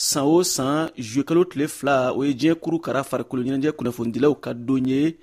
San o san, zuwɛnkalo tile 2, o ye diɲɛ kurukara farikolo ɲɛnajɛ kunnafonidilaw ka don ye,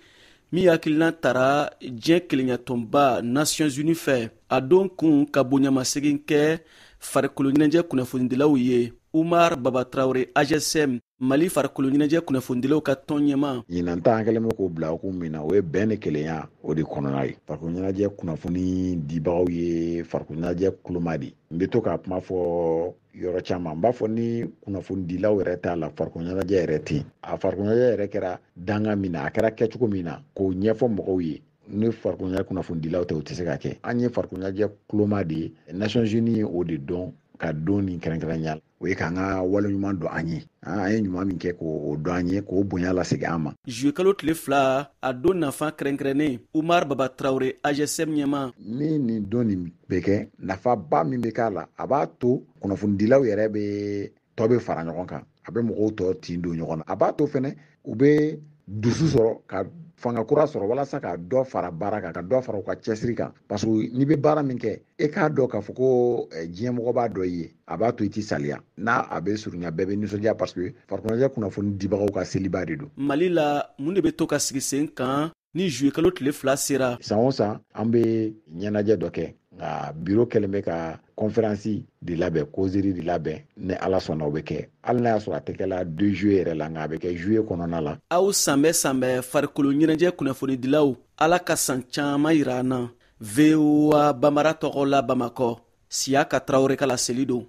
min hakilina tara diɲɛ kelenyatɔnba Nations Unies fɛ. A don kun ka bonyamasegin kɛ farikolo ɲɛnajɛ kunnafonidilaw ye. Umar Baba Traore, AJSM, Mali farikolo ɲɛnajɛ kunnafonidilaw ka tɔn ɲɛmaa. Ɲinan ta, an kɛlen bɛ k'o bila hukumu min na, o ye bɛn ni kelenya o de kɔnɔna ye. Farikolo ɲɛnajɛ kunnafoni dibagaw ye farikolo ɲɛnajɛ kuloma de. N bɛ to k'a kuma fɔ yɔrɔ caman, n b'a fɔ ni kunnafonidilaw yɛrɛ t'a la, farikolo ɲɛnajɛ yɛrɛ tɛ yen. A farikolo ɲɛnajɛ yɛrɛ kɛra danga min na, a kɛra kɛcogo min na, k'o ɲɛfɔ mɔgɔw ye, ni farikolo ɲɛnajɛ kunnafonidilaw tɛ, o tɛ se ka kɛ. An ye farikolo ɲɛnajɛ kuloma de ye. Nations Unies ye o de dɔn ka don nin kɛrɛnkɛrɛnya, o ye k'an ka wale ɲuman dɔn an ye, an ye ɲuman min kɛ, k'o dɔn an ye, k'o bonya lasegin an ma. Zuwɛnkalo tile 2, a don nafa kɛrɛnkɛrɛnnen, Umar Baba Traore, AJSM ɲɛmaa. Ni nin don nin bɛ kɛ, nafaba min bɛ k'a la, a b'a to kunnafonidilaw yɛrɛ bɛ tɔ bɛ fara ɲɔgɔn kan, a bɛ mɔgɔw tɔ tin don ɲɔgɔn na, a b'a to fɛnɛ u bɛ dusu sɔrɔ ka fanga kura sɔrɔ walasa ka dɔ fara baara kan, ka dɔ fara u ka cɛsiri kan, parce que n'i bɛ baara min kɛ, e k'a dɔn k'a fɔ ko diɲɛmɔgɔ b'a dɔn i ye, a b'a to i tɛ saliya n'a a bɛ surunya, bɛɛ bɛ nisɔndiya, parce que farikoloɲɛnajɛ kunnafoni dibagaw ka seliba de don. Mali la, mun de bɛ to ka sigi sen kan ni zuwɛnkalo tile 2 sera? San o san, an bɛ ɲɛnajɛ dɔ kɛ, nka biro kɛlen bɛ ka conférence de labɛn, causerie de labɛn. Ni Ala sɔnna, o bɛ kɛ, hali n'a y'a sɔrɔ a tɛ kɛla 2 juillet yɛrɛ la, nka a bɛ kɛ juillet kɔnɔna la. Aw sanbɛ sanbɛ farikolo ɲɛnajɛ kunnafonidilaw, Ala ka san caman yira an na. VOA Bambara tɔgɔ la, Bamakɔ, Siyaka Tarawele ka laseli don.